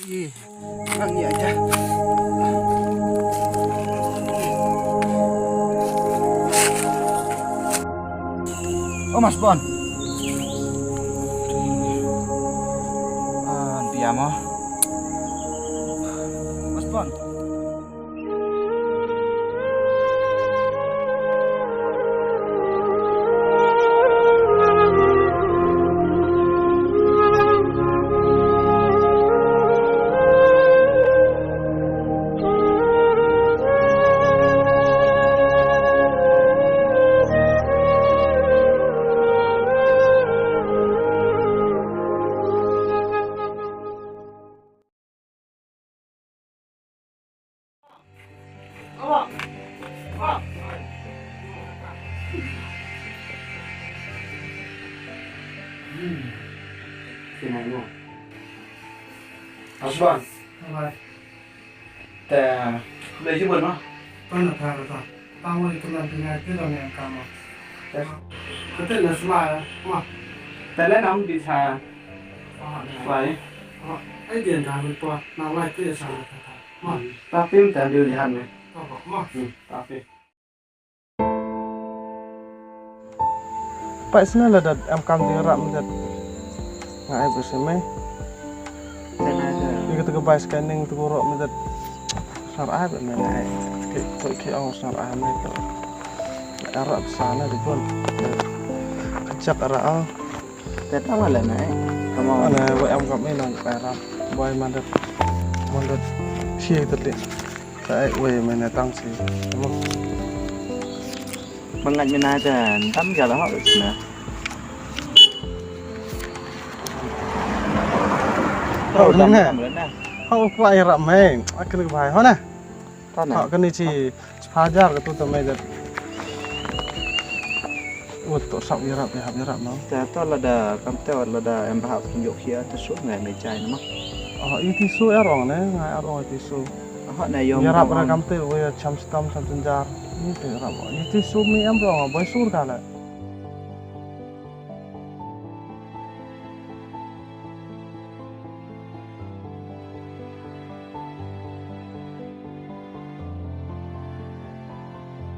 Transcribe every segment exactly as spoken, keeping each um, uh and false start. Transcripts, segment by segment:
Ih, nang ïa aja. Oh, Mas Bon. Ah, dia mo. Mas Bon. Asban. Te le jubon ma. Pan na pan ta. Tang wei tu nan tu ngai tu dong yang kama. Te. Kete na sma ma. Te le nam di sa. Wai. Ai dia dah lupa. Na wai tu ya sa. Ma. Tapi minta dia lihat ni. Ma. Tapi. Pait sngewbha lada em kam jingïarap mynta. Nga ai ba sngewbha. Ïa kata ka bai scanning tu ko rok mynta. Sar ai ba mynta ai. Ki to ki ong sar ai mynta. Arap sana di pun. Kejak arap ah. Te tang la na ai. Kamu ana ba em kam mynta arap. Bai mynta. Mynta. Sia tadi. Ka ai wei mynta tang si. Kamu. Ba ngait mynta te tam ja la hok sna. Hok dam na. Dam na. Hok kwah ïarap mei. Ak kene ka bai hok na. Ta na. Hok kene chi hajar ka tu ta mei dat. Ut to sap ïarap ïarap ïarap no. Ta ta lada kam te lada em ba hap kin jok khia ta su ngai mei jai na ma. Oh, i ti su er ong ne, ngai er ong i ti su. Hok na yong. Ïarap ra kam te wei cham stam cham jynjar. Ni te ïarap. I ti su mi em rong bai sur ka la.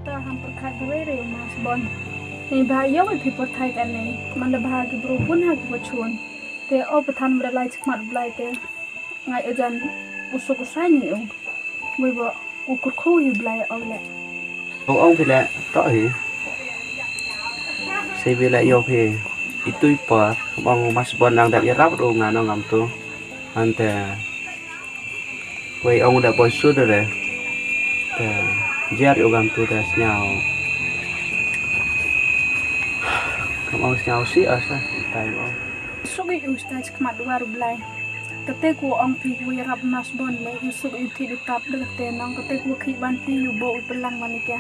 Ta ham pyrkhat dawei re u Mas Bon. Ni ba ïoh i phi pyrthai kane. Man da ba ki bru bun ha ki ba chun. Te o pathan ba da lai chakmat Blai te. Ngai ajan u suk u sai ni u. Wei ba u kyrkhu hi Blai o le. Ong ong phi le to hi. Sei phi le ïoh phi itu i por. Ong Mas Bon nang dap ïarap ruh nga nong ngam tu. Ante wei ong da boi su da re. Te jer u ngam tu da sñiaw. Kam ong sñiaw si asa tai ong. Suk i u stai chakmat duar u Blai. Kate ku ong phi ku ïarap Mas Bon le u suk i u thik u tap de kate nong kate ku khih ban phi u bo u pelang man i kya.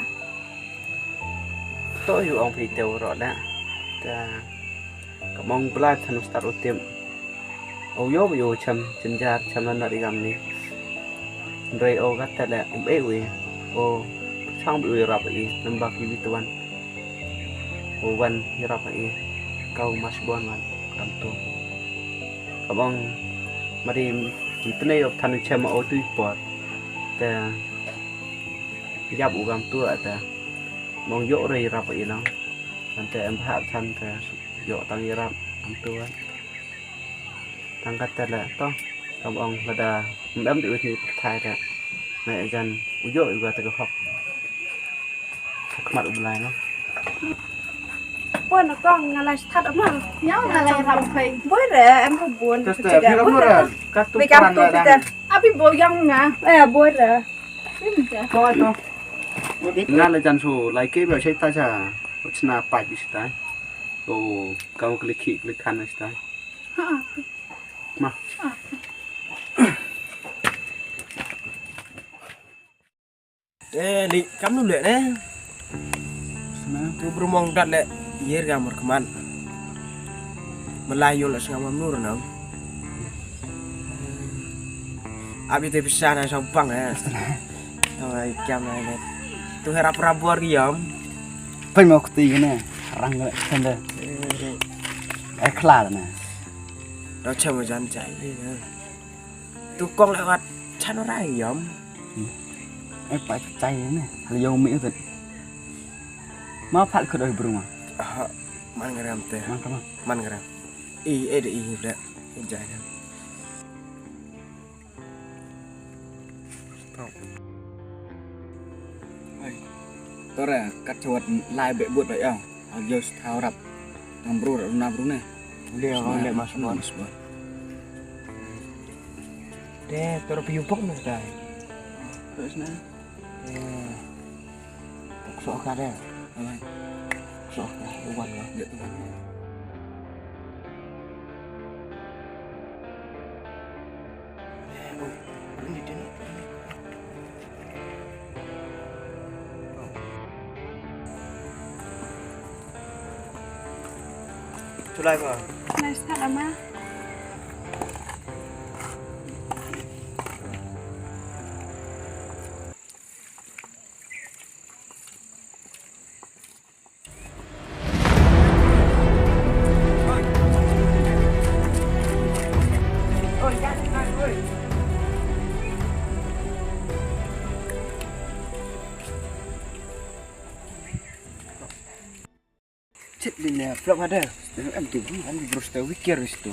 To u ong phi te u rok da. Ta kam ong Blai than u start u tip. U yoh u cham jynjar cham na nat i gam ni. Hynrei o kata le um e u i. O chang u ïarap i namba ki bituan. O wan ïarap i. Ka u Mas Bon wan kam tu. Ka bang mari tne o than chem o tu i por. Te yap u kam tu ata. Mong yoh re ïarap i nong. Kan te em bha than te yoh tang ïarap kam tu wan. Tang kata le to kam ong lada em em di u ni pyrthai te. Na jan u yoh u ga te ka hok. Khmat u Blai no. Pon ko nga lai sthat ma. Nyau nga lai rap phai. Boi re em ko bun. Tes te phi ram no re. Ka tu pran da. Abi bo yang nga. Eh boi re. Phi minta. Ko to. Nga la jan shu lai ke ba shai ta cha. Chna pa bi shai ta. O, kam klik ki klik kan shai ta. Ma. Eh, li kam nu le ne. Tu brumong dat le yer ga mor keman. Melai yong le sengam nur nam. Abi te pisa na sampang eh. Tong ai kiam na ne. Tu herap rabor giam. Pai mo kuti ne. Rang le sende. Eh, klar ne. Dah cuma jan cai. Tu kong lewat chano rai yom. Eh, pa chai ne. Hal yong mi utet. Ma phat khut oi bruma. Ah, man ngeram te. Man kama. Man ngeram. I, eh, de i bre. Jai ne. Tore kat chawat lai be but ya. Ajo thaw rap. Tang bru rap na bru ne. Leo leo mas bon. Mas bon. De tore piu pok ne dai. Terus na. Eh. Sok ka de. Sok ka wan lah. Tulai ma. Nice tak ama. Chet di ne flop ada. Em tu em bros ta wiker is tu.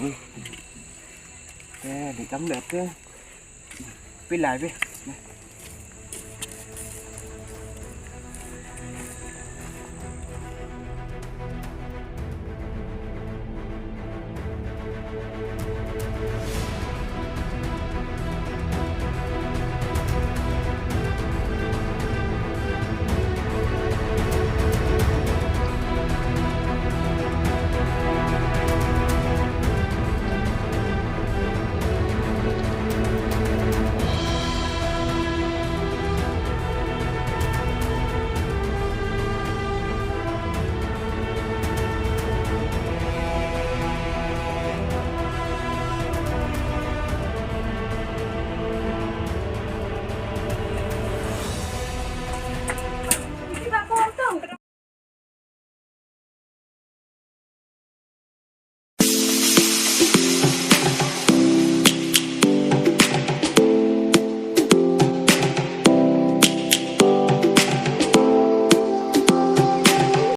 Eh, di kam le te. Pilai be.